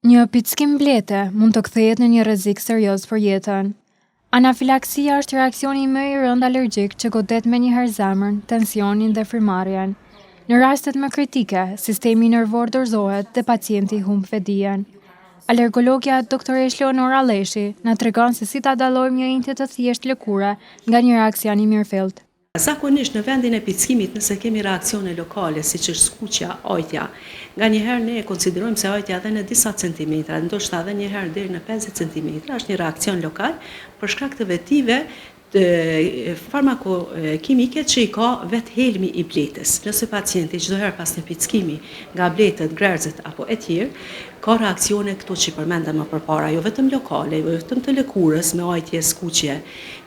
Një pickim blete mund të kthehet në një rrezik serioz për jetën. Anafilaksia është reaksioni më i rëndë alergjik që godet menjëherë zemrën, tensionin dhe frymëmarrjen. Në rastet më kritike, sistemi nervor dorëzohet dhe pacienti humb vetëdijen. Alergologja doktoreshë Leonora Lleshi na tregon se si ta dallojmë një ënjtje të thjeshtë lëkure nga një reaksion i mirëfilltë. Zakonisht në vendin e pickimit nëse kemi reaksione lokale siç është skuqja, ajtja, nganjëherë ne e konsiderojmë se ajtja edhe në disa centimetra, ndoshta edhe një herë deri në 50 centimetra është një reaksion lokal për shkak të vetive farmakokimike që i ka vetë helmi i bletës. Nëse pacienti çdo herë pas një pickimi nga bletët, grerëzet apo e tjerë, ka reaksione këto që i përmenda më përpara, jo vetëm lokale, jo vetëm të lëkurës me ajtje, skuqje,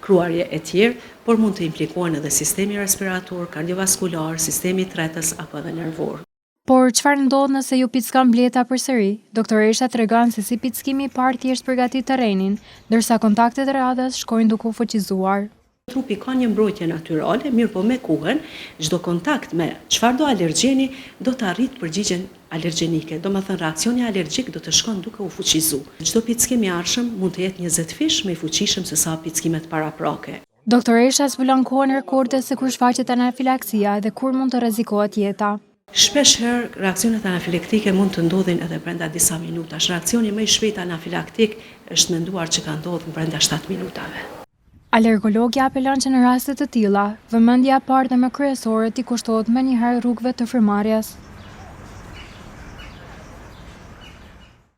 kruarje e tjerë, por mund të implikohen edhe sistemi respirator, kardiovaskular, sistemi tretës apo edhe nervor. Por çfarë ndodh nëse ju pickon bleta përsëri? Doktoresha tregon se si pickimi i parë thjesht përgatit terrenin, ndërsa kontaktet e radhës shkojnë duke u fuqizuar. Trupi ka një mbrojtje natyrale, mirëpo me kohën, çdo kontakt me çfarëdo alergjeni do ta rritë përgjigjen alergjenike, domethënë reaksioni alergjik do të shkon duke u fuqizu. Çdo pickim i ardhshëm mund të jetë 20 fish më i fuqishëm se sa pickimet paraprake. Doktoresha zbulon kohën rekorde se kur shfaqet anafilaksia dhe kur mund të rrezikohet jeta. Shpesh herë reaksionet anafilaktike mund të ndodhin edhe brenda disa minutash. Reaksioni më i shpejtë anafilaktik është menduar që ka ndodhur brenda 7 minutave. Alergologja apelon që në raste të tilla, vëmendja e parë dhe më kryesore t'i kushtohet menjëherë rrugëve të frymëmarrjes.